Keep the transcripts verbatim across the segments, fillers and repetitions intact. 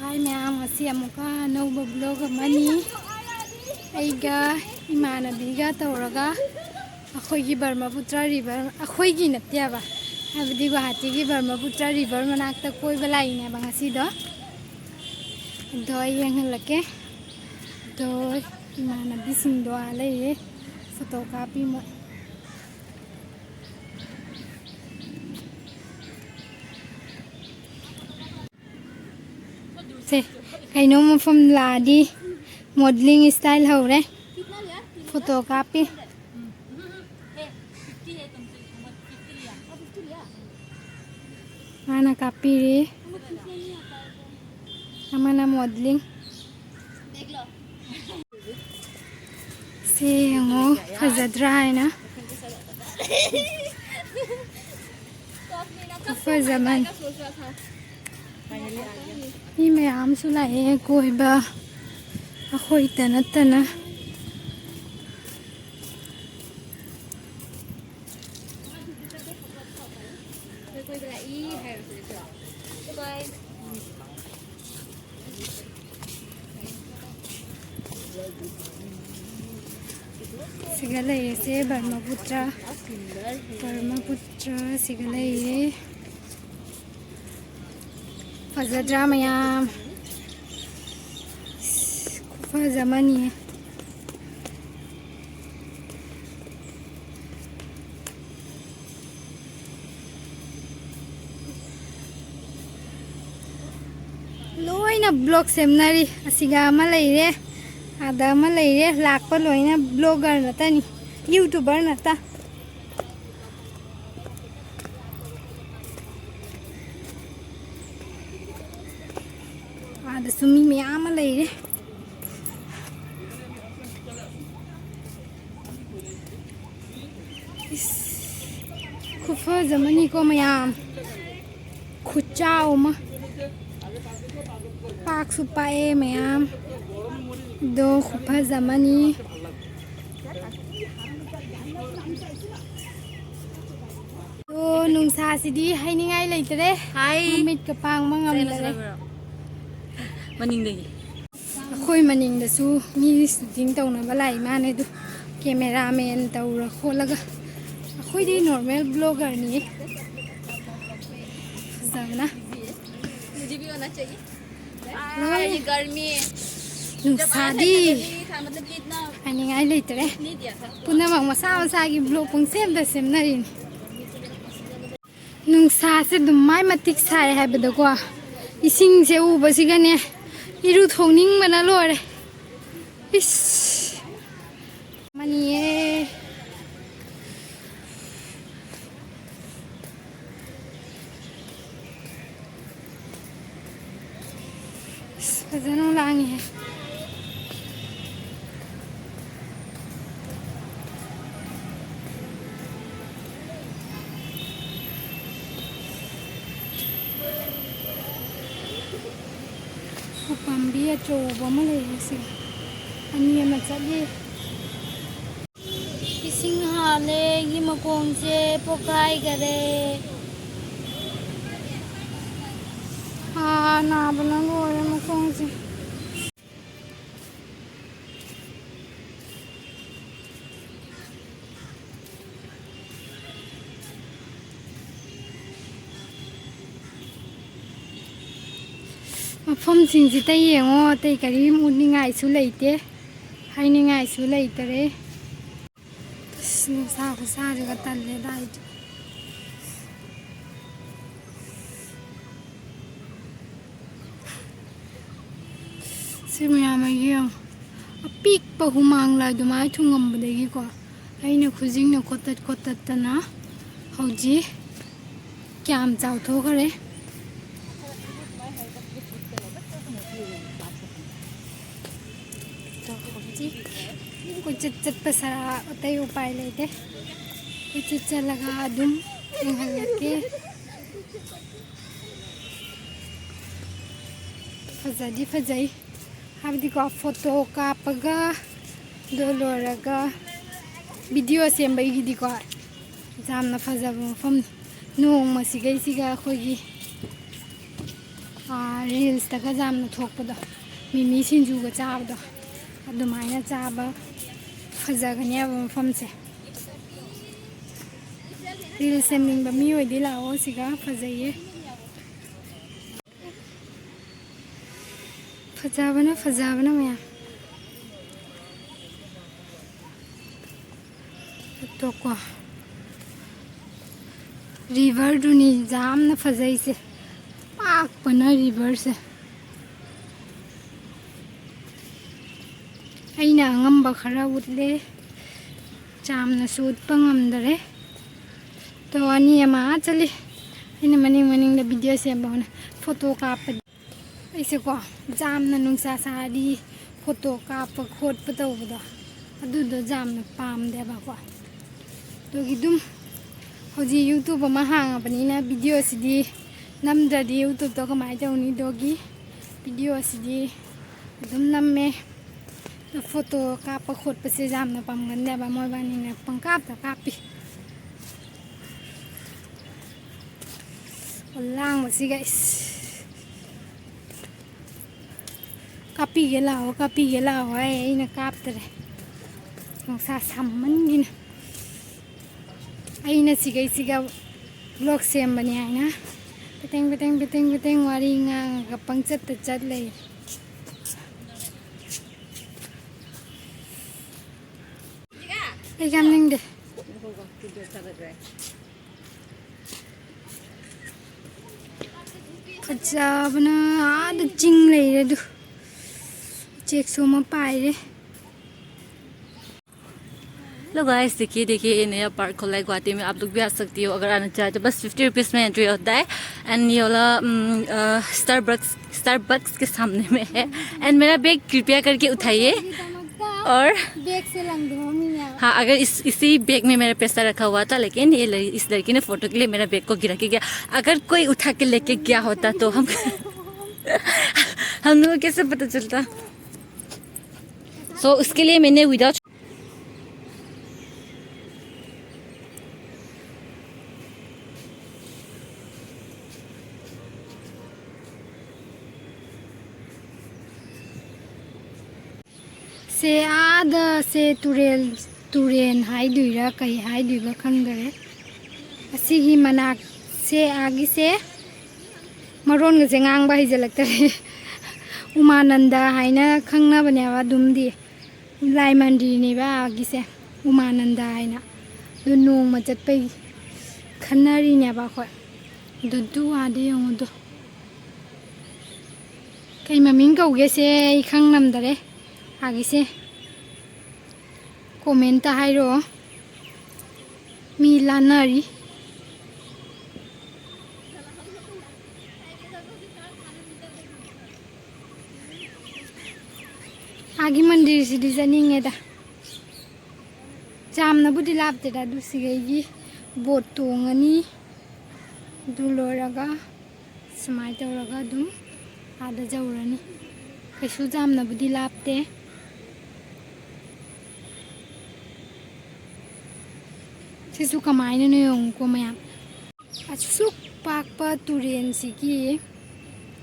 ꯍꯥꯏ ꯃꯌꯥꯝ, ꯉꯁꯤ ꯑꯃꯨꯛꯀ ꯑꯅꯧꯕ vlog ꯑꯃꯅꯤ꯫ ꯑꯩꯒ ꯏꯃꯥꯟꯅꯕꯤꯒ ꯇꯧꯔꯒ ꯑꯩꯈꯣꯏꯒꯤ ꯕ꯭ꯔꯍ꯭ꯃꯄꯨꯇ꯭ꯔ river, ꯑꯩꯈꯣꯏꯒꯤ ꯅꯠꯇꯦꯕ, ꯍꯥꯏꯕꯗꯤ ꯒꯨꯋꯥꯍꯥꯇꯤꯒꯤ ꯕ꯭ꯔꯍ꯭ꯃꯄꯨꯇ꯭ꯔ river ꯃꯅꯥꯛꯇ ꯀꯣꯏꯕ ꯂꯥꯛꯏꯅꯦꯕ ꯉꯁꯤꯗꯣ꯫ ꯑꯗꯣ ꯑꯩ ꯌꯦꯡꯍꯜꯂꯛꯀꯦ꯫ ꯑꯗꯣ ꯏꯃꯥꯟꯅꯕꯤꯁꯤꯡꯗꯣ ꯑꯥ ꯂꯩꯔꯦ, ꯐꯣꯇꯣ ꯀꯥꯞꯄꯤ ꯃꯣꯏ꯫ ꯁꯦ, ꯀꯩꯅꯣ ꯃꯐꯝ ꯂꯥꯛꯑꯗꯤ modeling style ꯍꯧꯔꯦ꯫ ꯐꯣꯇꯣ ꯀꯥꯞꯄꯤ꯫ ꯃꯥꯅ ꯀꯥꯞꯄꯤꯔꯤ꯫ ꯑꯃꯅ modeling꯫ ꯁꯤ ꯌꯦꯡꯉꯣ, ꯐꯖꯗ꯭ꯔꯥ ꯍꯥꯏꯅ꯫ ꯈꯨꯐꯖ ꯑꯃꯅꯤ꯫ ꯃꯤ ꯃꯌꯥꯝꯁꯨ ꯂꯥꯛꯑꯦ ꯀꯣꯏꯕ, ꯑꯩꯈꯣꯏꯇ ꯅꯠꯇꯅ꯫ ꯁꯤꯒ ꯂꯩꯔꯤꯁꯦ ꯕ꯭ꯔꯍ꯭ꯃꯄꯨꯇ꯭ꯔ, ꯕ꯭ꯔꯍ꯭ꯃꯄꯨꯇ꯭ꯔ ꯁꯤꯒ ꯂꯩꯔꯦ꯫ ꯐꯖꯗ꯭ꯔꯥ ꯃꯌꯥꯝ? ꯈꯨꯐꯖ ꯑꯃꯅꯤꯍꯦ꯫ ꯂꯣꯏꯅ vlog ꯁꯦꯝꯅꯔꯤ꯫ ꯑꯁꯤꯒ ꯑꯃ ꯂꯩꯔꯦ, ꯑꯥꯗ ꯑꯃ ꯂꯩꯔꯦ, ꯂꯥꯛꯄ ꯂꯣꯏꯅ vlogger ꯉꯥꯛꯇꯅꯤ, YouTuber ꯉꯥꯛꯇ꯫ ꯑꯥꯗꯁꯨ ꯃꯤ ꯃꯌꯥꯝ ꯑꯃ ꯂꯩꯔꯦ꯫ ꯏꯁ, ꯈꯨꯐꯖ ꯑꯃꯅꯤꯀꯣ ꯃꯌꯥꯝ, ꯈꯨꯆꯥꯎ ꯑꯃ, ꯄꯥꯛꯁꯨ ꯄꯥꯛꯑꯦ ꯃꯌꯥꯝ, ꯑꯗꯣ ꯈꯨꯐꯖ ꯑꯃꯅꯤ꯫ ꯑꯣ, ꯅꯨꯡꯁꯥꯁꯤꯗꯤ ꯍꯥꯏꯅꯤꯡꯉꯥꯏ ꯂꯩꯇ꯭ꯔꯦ꯫ ꯍꯥꯏ꯫ ꯃꯃꯤꯠꯀ ꯄꯥꯡꯕ ꯉꯝꯗꯔꯦ꯫ ꯃꯅꯤꯡꯗꯒꯤ꯫ ꯑꯩꯈꯣꯏ ꯃꯅꯤꯡꯗꯁꯨ ꯃꯤ ꯁꯨꯇꯤꯡ ꯇꯧꯅꯕ ꯂꯥꯛꯏ ꯃꯥꯅꯦ, ꯑꯗꯨ ꯀꯦꯃꯦꯔꯥꯃꯦꯟ ꯇꯧꯔ ꯈꯣꯠꯂꯒ꯫ ꯑꯩꯈꯣꯏꯗꯤ ꯅꯣꯔꯃꯦꯜ ꯕ꯭ꯂꯣꯒꯔꯅꯤ꯫ ꯐꯖꯕꯅ꯫ ꯂꯣꯏꯔꯦ꯫ ꯅꯨꯡꯁꯥꯗꯤ ꯍꯥꯏꯅꯤꯡꯉꯥꯏ ꯂꯩꯇ꯭ꯔꯦ꯫ ꯄꯨꯝꯅꯃꯛ ꯃꯁꯥ ꯃꯁꯥꯒꯤ ꯕ꯭ꯂꯣꯛ ꯄꯨꯡꯁꯦꯝꯗ ꯁꯦꯝꯅꯔꯤꯅꯤ꯫ ꯅꯨꯡꯁꯥꯁꯦ ꯑꯗꯨꯝ ꯃꯥꯏ ꯃꯇꯤꯛ ꯁꯥꯏ ꯍꯥꯏꯕꯗꯀꯣ, ꯏꯁꯤꯡꯁꯦ ꯎꯕꯁꯤꯒꯅꯦ ꯏꯔꯨ ꯊꯣꯛꯅꯤꯡꯕꯅ ꯂꯣꯏꯔꯦ꯫ ꯏꯁ! ꯃꯅꯤꯌꯦ꯫ ꯑꯁ, ꯐꯖꯅ ꯂꯥꯡꯉꯤꯍꯦ꯫ ꯎꯄꯥꯝꯕꯤ ꯑꯆꯧꯕ ꯑꯃ ꯂꯩꯔꯦ ꯁꯤꯗ꯫ ꯑꯅꯤ ꯑꯃ ꯆꯠꯂꯤ꯫ ꯏꯁꯤꯡ ꯍꯥꯜꯂꯦ, ꯑꯩꯒꯤ ꯃꯈꯣꯡꯁꯦ ꯄꯣꯛꯈꯥꯏꯈꯔꯦ꯫ ꯑꯥ, ꯅꯥꯕꯅ ꯂꯣꯏꯔꯦ ꯃꯈꯣꯡꯁꯦ꯫ ꯃꯐꯝꯁꯤꯡꯁꯤꯗ ꯌꯦꯡꯉꯣ, ꯑꯇꯩ ꯀꯔꯤꯝ ꯎꯠꯅꯤꯡꯉꯥꯏꯁꯨ ꯂꯩꯇꯦ, ꯍꯥꯏꯅꯤꯡꯉꯥꯏꯁꯨ ꯂꯩꯇꯔꯦ꯫ ꯑꯁ, ꯅꯨꯡꯁꯥ ꯈꯨꯁꯥꯁꯤꯒ ꯇꯜꯂꯦꯗ ꯑꯩꯗꯤ꯫ ꯁꯤ ꯃꯌꯥꯝ ꯑꯃ ꯌꯦꯡꯉꯣ꯫ ꯑꯄꯤꯛꯄ ꯍꯨꯃꯥꯡꯂ ꯑꯗꯨꯃꯥꯏꯅ ꯊꯨꯡꯉꯝꯕꯗꯒꯤꯀꯣ, ꯑꯩꯅ ꯈꯨꯖꯤꯡꯅ ꯈꯣꯠꯇꯠ ꯈꯣꯠꯇꯠꯇꯅ ꯍꯧꯖꯤꯛ ꯀꯌꯥꯝ ꯆꯥꯎꯊꯣꯛꯈ꯭ꯔꯦ꯫ ꯇꯣ, ꯍꯧꯖꯤꯛ ꯀꯣꯏꯆꯠ ꯆꯠꯄ ꯁꯔꯥ ꯑꯇꯩ ꯎꯄꯥꯏ ꯂꯩꯇꯦ꯫ ꯀꯣꯏꯆꯠ ꯆꯠꯂꯒ ꯑꯗꯨꯝ ꯌꯦꯡꯍꯜꯂꯛꯀꯦ꯫ ꯐꯖꯗꯤ ꯐꯖꯩ꯫ ꯍꯥꯏꯕꯗꯤꯀꯣ, ꯐꯣꯇꯣ ꯀꯥꯞꯄꯒ ꯑꯗꯨ ꯂꯣꯏꯔꯒ ꯚꯤꯗꯤꯑꯣ ꯁꯦꯝꯕꯒꯤꯗꯤꯀꯣ ꯌꯥꯝꯅ ꯐꯖꯕ ꯃꯐꯝꯅꯤ꯫ ꯅꯣꯡ ꯃꯁꯤꯒꯩꯁꯤꯒ ꯑꯩꯈꯣꯏꯒꯤ ꯔꯤꯜꯁꯇꯒ ꯌꯥꯝꯅ ꯊꯣꯛꯄꯗꯣ, ꯃꯤꯃꯤ ꯁꯤꯡꯖꯨꯒ ꯆꯥꯕꯗꯣ, ꯑꯗꯨꯃꯥꯏꯅ ꯆꯥꯕ꯫ ꯐꯖꯒꯅꯦꯕ ꯃꯐꯝꯁꯦ꯫ ꯔꯤꯜꯁ ꯁꯦꯝꯅꯤꯡꯕ ꯃꯤ ꯑꯣꯏꯗꯤ ꯂꯥꯛꯑꯣ, ꯁꯤꯒ ꯐꯖꯩꯌꯦ꯫ ꯐꯖꯕꯅ, ꯐꯖꯕꯅ ꯃꯌꯥꯝ꯫ ꯑꯗꯣꯀꯣ, ꯔꯤꯚꯔꯗꯨꯅꯤ ꯌꯥꯝꯅ ꯐꯖꯩꯁꯦ꯫ ꯄꯥꯛꯄꯅ ꯔꯤꯚꯔꯁꯦ꯫ ꯑꯩꯅ ꯑꯉꯝꯕ ꯈꯔ ꯎꯠꯂꯦ, ꯌꯥꯝꯅꯁꯨ ꯎꯠꯄ ꯉꯝꯗꯔꯦ꯫ ꯇꯣ, ꯑꯅꯤ ꯑꯃ ꯑꯥ ꯆꯠꯂꯤ꯫ ꯑꯩꯅ ꯃꯅꯤꯡ ꯃꯅꯤꯡꯗ ꯚꯤꯗꯤꯑꯣ ꯁꯦꯝꯕ ꯍꯣꯠꯅ, ꯐꯣꯇꯣ ꯀꯥꯞꯄꯗꯤ꯫ ꯑꯩꯁꯦꯀꯣ, ꯌꯥꯝꯅ ꯅꯨꯡꯁꯥ ꯁꯥꯔꯗꯤ ꯐꯣꯇꯣ ꯀꯥꯞꯄ ꯈꯣꯠꯄ ꯇꯧꯕꯗꯣ, ꯑꯗꯨꯗꯣ ꯌꯥꯝꯅ ꯄꯥꯝꯗꯦꯕꯀꯣ꯫ ꯑꯗꯨꯒꯤ ꯑꯗꯨꯝ ꯍꯧꯖꯤꯛ YouTube ꯑꯃ ꯍꯥꯡꯉꯕꯅꯤꯅ ꯚꯤꯗꯤꯑꯣꯁꯤꯗꯤ ꯅꯝꯗ꯭ꯔꯗꯤ YouTubeꯇꯣ ꯀꯃꯥꯏꯅ ꯇꯧꯅꯤ? ꯑꯗꯨꯒꯤ ꯚꯤꯗꯤꯑꯣꯁꯤꯗꯤ ꯑꯗꯨꯝ ꯅꯝꯃꯦ꯫ ꯐꯣꯇꯣ ꯀꯥꯞꯄ ꯈꯣꯠꯄꯁꯦ ꯌꯥꯝꯅ ꯄꯥꯝꯒꯟꯗꯦꯕ, ꯃꯣꯏꯕꯥꯅꯤꯅ ꯄꯪꯀꯥꯞꯇ ꯀꯥꯞꯄꯤ꯫ ꯂꯥꯡꯕꯁꯤꯒ ꯏꯁ꯫ ꯀꯥꯞꯄꯤꯒꯦ ꯂꯥꯛꯑꯣ, ꯀꯥꯞꯄꯤꯒꯦ ꯂꯥꯛꯑꯣ ꯍꯥꯏ, ꯑꯩꯅ ꯀꯥꯞꯇꯔꯦ꯫ ꯅꯨꯡꯁꯥ ꯁꯥꯃꯟꯒꯤꯅ꯫ ꯑꯩꯅ ꯁꯤꯒꯩꯁꯤꯒ vlog ꯁꯦꯝꯕꯅꯤ ꯍꯥꯏꯅ ꯄꯦꯇꯦꯡ, ꯄꯦꯇꯦꯡ, ꯄꯦꯇꯦꯡ, ꯄꯦꯇꯦꯡ ꯋꯥꯔꯤ ꯉꯥꯡꯉꯒ ꯄꯪꯆꯠꯇ ꯆꯠ ꯂꯩ꯫ ꯑꯩ ꯌꯥꯝ ꯅꯤꯡꯗꯦ꯫ ꯐꯖꯕꯅ ꯑꯥꯗ ꯆꯤꯡ ꯂꯩꯔꯦ ꯑꯗꯨ꯫ ꯎꯆꯦꯛꯁꯨ ꯑꯃ ꯄꯥꯏꯔꯦ꯫ Hello guys, देखिए, देखिए, ये नया पार्क खुला है गुवाहाटी में, आप लोग भी आ सकती हो अगर आना चाहे तो। बस फिफ्टी रुपीज़ में एंट्री होता है। एंड ये वाला स्टारबक्स, स्टारबक्स के सामने में है। एंड मेरा बैग कृपया करके उठाइए। और ꯕꯦꯒꯁꯦ ꯂꯪꯗ꯭ꯔꯣ ꯃꯤꯅ? हाँ, अगर इस इसी बैग में मेरा पैसा रखा हुआ था, लेकिन ये लड़, इस लड़की ने फोटो के लिए मेरा बैग को गिरा के गया। अगर कोई उठा के लेके गया होता तो हम हम लोग को कैसे पता चलता? So उसके लिए मैंने विदाउट ꯁꯦ ꯑꯥꯗ ꯁꯦ ꯇꯨꯔꯦꯜ, ꯇꯨꯔꯦꯟ ꯍꯥꯏꯗꯣꯏꯔꯥ ꯀꯩ ꯍꯥꯏꯗꯣꯏꯕ ꯈꯪꯗꯔꯦ꯫ ꯑꯁꯤꯒꯤ ꯃꯅꯥꯛꯁꯦ, ꯑꯥꯒꯤꯁꯦ ꯃꯔꯣꯟꯒꯁꯦ ꯉꯥꯡꯕ ꯍꯩꯖꯤꯜꯂꯛꯇꯔꯦ꯫ ꯎꯃꯥꯅꯟꯗ ꯍꯥꯏꯅ ꯈꯪꯅꯕꯅꯦꯕ ꯑꯗꯨꯝꯗꯤ꯫ ꯂꯥꯏ ꯃꯟꯗꯤꯔꯅꯦꯕ ꯑꯥꯒꯤꯁꯦ, ꯎꯃꯥꯅꯟꯗ ꯍꯥꯏꯅ꯫ ꯑꯗꯨ ꯅꯣꯡꯃ ꯆꯠꯄꯩ ꯈꯟꯅꯔꯤꯅꯦꯕ ꯑꯩꯈꯣꯏ꯫ ꯑꯗꯨ, ꯑꯗꯨ ꯑꯥꯗ ꯌꯦꯡꯉꯨꯗꯣ꯫ ꯀꯩ ꯃꯃꯤꯡ ꯀꯧꯒꯦꯁꯦ ꯑꯩ ꯈꯪ ꯉꯝꯗꯔꯦ꯫ ꯑꯥꯒꯤꯁꯦ ꯀꯣꯃꯦꯟꯇ ꯍꯥꯏꯔꯛꯑꯣ꯫ ꯃꯤ ꯂꯥꯟꯅꯔꯤ꯫ ꯑꯥꯒꯤ ꯃꯟꯗꯤꯔꯁꯤꯗꯤ ꯆꯠꯅꯤꯡꯉꯦꯗ꯫ ꯌꯥꯝꯅꯕꯨꯗꯤ ꯂꯥꯞꯇꯦꯗ, ꯑꯗꯨ ꯁꯤꯒꯩꯒꯤ ꯕꯣꯠ ꯇꯣꯡꯉꯅꯤ꯫ ꯑꯗꯨ ꯂꯣꯏꯔꯒ ꯁꯨꯃꯥꯏꯅ ꯇꯧꯔꯒ ꯑꯗꯨꯝ ꯑꯥꯗ ꯌꯧꯔꯅꯤ꯫ ꯀꯩꯁꯨ ꯌꯥꯝꯅꯕꯨꯗꯤ ꯂꯥꯞꯇꯦ꯫ ꯁꯤꯁꯨ ꯀꯃꯥꯏꯅꯅꯣ ꯌꯦꯡꯉꯨꯀꯣ ꯃꯌꯥꯝ꯫ ꯑꯁꯨꯛ ꯄꯥꯛꯄ ꯇꯨꯔꯦꯟꯁꯤꯒꯤ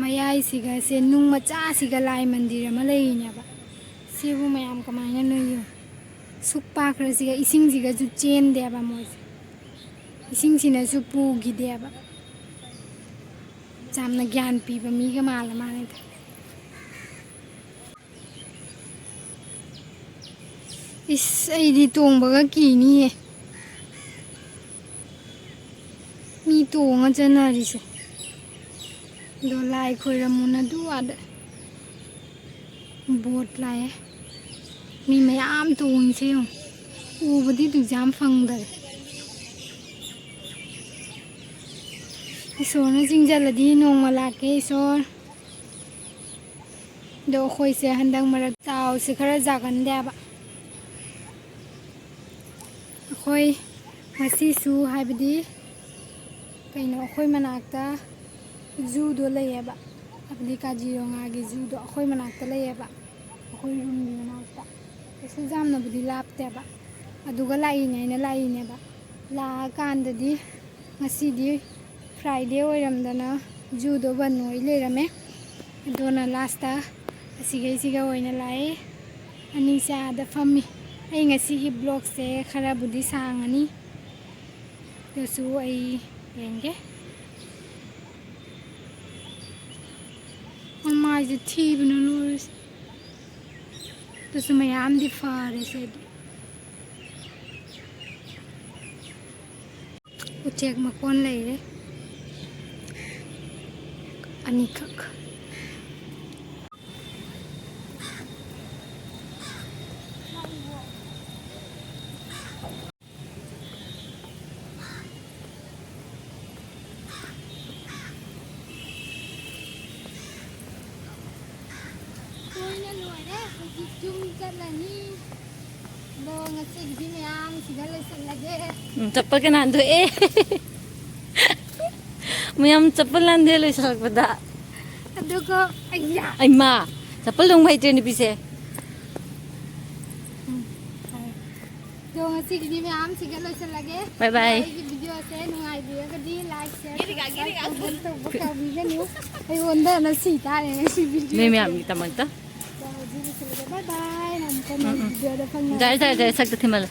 ꯃꯌꯥꯏꯁꯤꯒꯁꯦ ꯅꯨꯡ ꯃꯆꯥꯁꯤꯒ ꯂꯥꯏ ꯃꯟꯗꯤꯔ ꯑꯃ ꯂꯩꯔꯤꯅꯦꯕ꯫ ꯁꯤꯕꯨ ꯃꯌꯥꯝ ꯀꯃꯥꯏꯅꯅꯣ ꯌꯦꯡꯉꯨ꯫ ꯁꯨꯛ ꯄꯥꯛꯈ꯭ꯔꯁꯤꯒ ꯏꯁꯤꯡꯁꯤꯒꯁꯨ ꯆꯦꯟꯗꯦꯕ ꯃꯣꯏꯁꯦ꯫ ꯏꯁꯤꯡꯁꯤꯅꯁꯨ ꯄꯨꯈꯤꯗꯦꯕ꯫ ꯌꯥꯝꯅ ꯒ꯭ꯌꯥꯟ ꯄꯤꯕ ꯃꯤꯒ ꯃꯥꯜꯂ ꯃꯥꯜꯂꯦꯗ꯫ ꯏꯁ, ꯑꯩꯗꯤ ꯇꯣꯡꯕꯒ ꯀꯤꯅꯤꯌꯦ꯫ ꯃꯤ ꯇꯣꯡꯉ ꯆꯠꯅꯔꯤꯁꯦ꯫ ꯑꯗꯣ ꯂꯥꯏ ꯈꯣꯏꯔꯝꯃꯨꯅ ꯑꯗꯨ ꯑꯥꯗ ꯕꯣꯠ ꯂꯥꯛꯑꯦ꯫ ꯃꯤ ꯃꯌꯥꯝ ꯇꯣꯡꯉꯤꯁꯦ ꯌꯦꯡꯉꯨ꯫ ꯎꯕꯗꯤ ꯑꯗꯨꯛ ꯌꯥꯝ ꯐꯪꯗꯔꯦ꯫ ꯏꯁꯣꯔꯅ ꯆꯤꯡꯁꯤꯜꯂꯗꯤ ꯅꯣꯡꯃ ꯂꯥꯛꯀꯦ ꯏꯁꯣꯔ꯫ ꯑꯗꯣ ꯑꯩꯈꯣꯏꯁꯦ ꯍꯟꯗꯛ ꯃꯔꯛ ꯗꯥꯎꯁꯦ ꯈꯔ ꯌꯥꯒꯟꯗꯦꯕ꯫ ꯑꯩꯈꯣꯏ ꯉꯁꯤꯁꯨ, ꯍꯥꯏꯕꯗꯤ ꯀꯩꯅꯣ, ꯑꯩꯈꯣꯏ ꯃꯅꯥꯛꯇ ꯖꯨꯗꯣ ꯂꯩꯌꯦꯕ, ꯍꯥꯏꯕꯗꯤ ꯀꯥꯖꯤꯔꯣꯉꯥꯒꯤ ꯖꯨꯗꯣ ꯑꯩꯈꯣꯏ ꯃꯅꯥꯛꯇ ꯂꯩꯌꯦꯕ, ꯑꯩꯈꯣꯏ ꯔꯨꯝꯒꯤ ꯃꯅꯥꯛꯇ꯫ ꯀꯩꯁꯨ ꯌꯥꯝꯅꯕꯨꯗꯤ ꯂꯥꯞꯇꯦꯕ꯫ ꯑꯗꯨꯒ ꯂꯥꯛꯏꯅꯦ ꯍꯥꯏꯅ ꯂꯥꯛꯏꯅꯦꯕ꯫ ꯂꯥꯛꯑꯀꯥꯟꯗꯗꯤ ꯉꯁꯤꯗꯤ ꯐ꯭ꯔꯥꯏꯗꯦ ꯑꯣꯏꯔꯝꯗꯅ ꯖꯨꯗꯣ ꯕꯟ ꯑꯣꯏ ꯂꯩꯔꯝꯃꯦ꯫ ꯑꯗꯨꯅ ꯂꯥꯁꯇ ꯑꯁꯤꯈꯩꯁꯤꯒ ꯑꯣꯏꯅ ꯂꯥꯛꯑꯦ꯫ ꯑꯅꯤꯁꯦ ꯑꯥꯗ ꯐꯝꯃꯤ꯫ ꯑꯩ ꯉꯁꯤꯒꯤ vlogꯁꯦ ꯈꯔꯕꯨꯗꯤ ꯁꯥꯡꯉꯅꯤ, ꯑꯗꯨꯁꯨ ꯑꯩ ꯌꯦꯡꯒꯦ꯫ ꯃꯃꯥꯏꯁꯦ ꯊꯤꯕꯅ ꯂꯣꯏꯔꯦ꯫ ꯑꯗꯨꯁꯨ ꯃꯌꯥꯝꯗꯤ ꯐꯥꯔꯦ ꯁꯤꯗꯤ꯫ ꯎꯆꯦꯛ ꯃꯀꯣꯟ ꯂꯩꯔꯦ ꯑꯅꯤꯈꯛ꯫ ꯂꯣꯏꯅ ꯂꯣꯏꯔꯦ꯫ ꯍꯧꯖꯤꯛ ꯌꯨꯝ ꯆꯠꯂꯅꯤ꯫ ꯑꯗꯣ ꯉꯁꯤꯒꯤꯗꯤ ꯃꯌꯥꯝ ꯁꯤꯗ ꯂꯣꯏꯁꯤꯜꯂꯒꯦ꯫ ꯎꯝ, ꯆꯠꯄꯒ ꯅꯥꯟꯊꯣꯛꯑꯦ꯫ ꯃꯌꯥꯝ ꯆꯠꯄ ꯂꯥꯟꯗꯦ ꯂꯣꯏꯁꯤꯜꯂꯛꯄꯗ꯫ ꯑꯗꯨꯒ ꯑꯩꯌꯥ꯫ ꯑꯩꯃꯥ, ꯆꯠꯄ ꯂꯣꯡꯕ ꯍꯩꯇ꯭ꯔꯦ ꯅꯨꯄꯤꯁꯦ꯫ ꯎꯝ, ꯐꯔꯦ꯫ ꯑꯗꯣ ꯉꯁꯤꯒꯤꯗꯤ ꯃꯌꯥꯝ ꯁꯤꯒ ꯂꯣꯏꯁꯤꯜꯂꯒꯦ꯫ Bye bye꯫ ꯑꯩꯒꯤ videoꯁꯦ ꯅꯨꯡꯉꯥꯏꯕꯤꯔꯒꯗꯤ like, share, subscribe, comment ꯇꯧꯕ ꯀꯥꯎꯕꯤꯒꯅꯨ꯫ ꯑꯩꯉꯣꯟꯗ ꯅꯁꯤ ꯇꯥꯔꯦ ꯉꯁꯤ video꯫ ꯅꯣꯏ ꯃꯌꯥꯝꯒꯤꯗꯃꯛꯇ꯫ ꯑꯗꯣ ꯍꯧꯖꯤꯛ ꯂꯣꯏꯁꯤꯜꯂꯒꯦ꯫ Bye bye꯫ ꯑꯃꯨꯛꯀ ꯎꯝ, ꯎꯝ꯫ Videoꯗ ꯐꯪꯅꯔꯁꯤ꯫ ꯌꯥꯔꯦ, ꯌꯥꯔꯦ, ꯌꯥꯔꯦ, ꯁꯛꯇ ꯊꯤꯃꯜꯂꯦ꯫